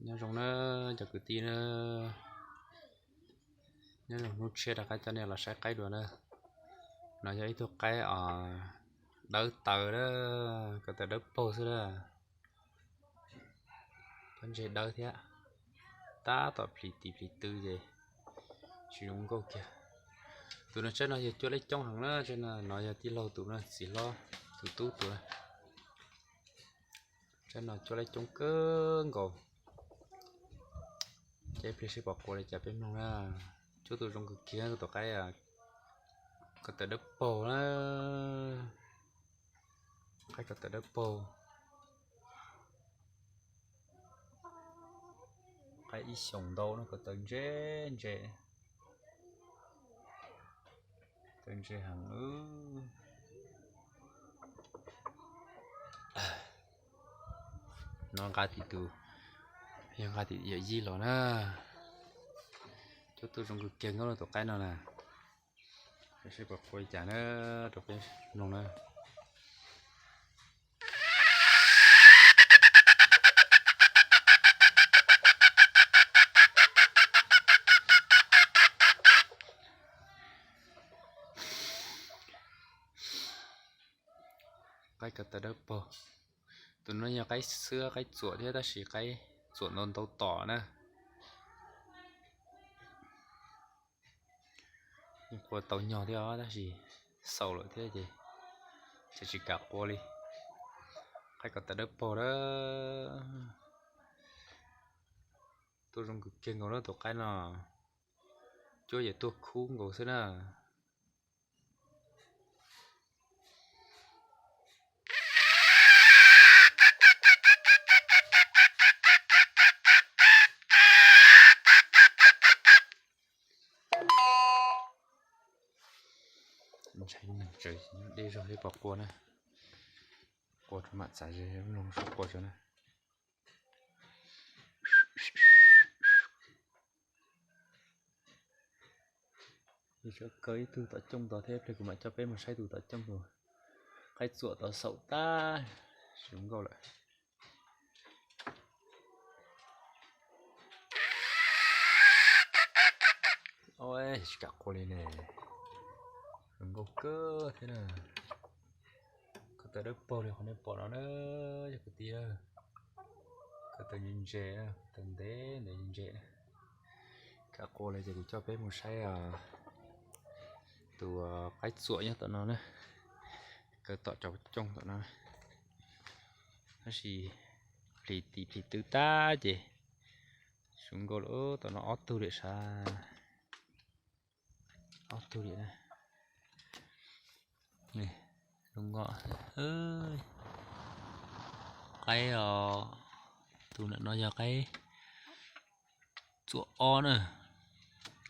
Nyob zoo na cov kwv tij na, nyob zoo hnub tshiab rov qab coj nej los saib qaib dua na. No yog ib tug qaib os, dawb taws na, ko taw dawb paug xwb na. Pob ntseg dawb thiab, tab tom plhis tis plhis tw ces tsis zoo nkauj kiag. Tus no tsaib no yog cuab laib coob heev na, tsaib no, no yog tij laug tus no, txiv hlob tus tub tus na. Tsaib no cuab laib coob kawg nkaus. Ces ib pliag seb pom qua li cas peb mloog na. Cuab tau zoo kawg kiag tus qaib, ko taw dawb paug na. Qaib ko taw dawb paug. Qaib ib xyoos ntau no ko taw ntse ntse. Taw ntse heev. No nqa tim tus, yog nqa tim yawm yij los na. Cuab tau zoo kawg kiag nkaus tus qaib no na. Seb pom qua li cas na, rau peb mloog na. Qaib ko taw dawb paug. Tus no yog qaib xwb qaib txuam thiab tab sis qaib txuam ntau ntau tom na. Yeej qua tau nyog thiab os tab sis xaus lawm thiab ces tsis kam qua li. Qaib ko taw dawb paug na. Tuaj zoo kawg kiag nkaus na tus qaib no. Cuab ces tuaj khub nkaus xwb na. Ntshai neeg tsawv dej zog thiab pom qua na. Qua rau mam txav ze mloog suab qua tso na. Kaw ib tug tom cooj tod thiab ib pliag kuv mam coj peb mus saib tus tom cooj tus qaib txuam tod xaum tag, zoo nkauj lawm. Tsis kam qua li ne, zoo nkauj kawg thiab na. Ko taw dawb paug li qhov nej pom no na, yog kwv tij, ko taw ntse ntse, taw ntev ntev ntse ntse. Kam qua li ces kuv coj peb mus saib tus qaib txuam nyob tom no na, kaw tom cov cooj tom no. Tab sis plis tim plis twb tag ces zoo nkauj lawm. Tom no ob tug liam sav, ob tug liam na. Zoo nkauj. Qaib os, tus ntawm no yog qaib txuam ob na,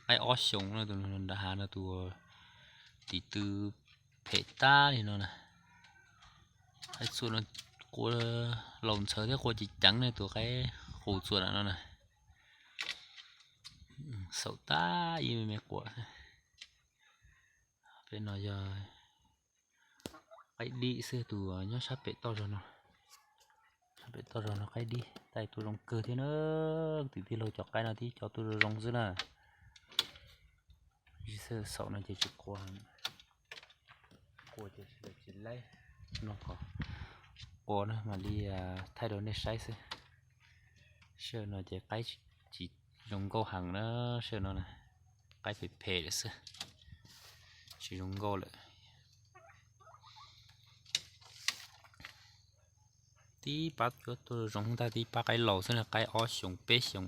qaib ob xyoos na, tus nram hav no tus tim tw phem tag li no na. Qaib txuam no qua laus ntxhawv thiab qua ceev ceev ne, tus qaib qus txuam ntawm no na. Xaum tag ib me me quas. Peb no yog qaib dib xwb, tus nyob sab pem toj zog no. Sab pem toj zog no qaib dib, tais tuaj zoo kawg thiab na. Tim tij laug cov qaib no tib co tuaj zoo zoo xwb na. Xaum no ces tsis qua, qua ces tsis laib, no qhov qua no mam li thaij rau nej saib xwb. Sij hawm no ces qaib tsis zoo nkauj heev na, sij hawm no na, qaib phem phem lawm xwb, tsis zoo nkauj lawm. Tib pab cuab tuaj zoo ntag, tib pab qaib laus xwb na, qaib ob xyoos peb xyoos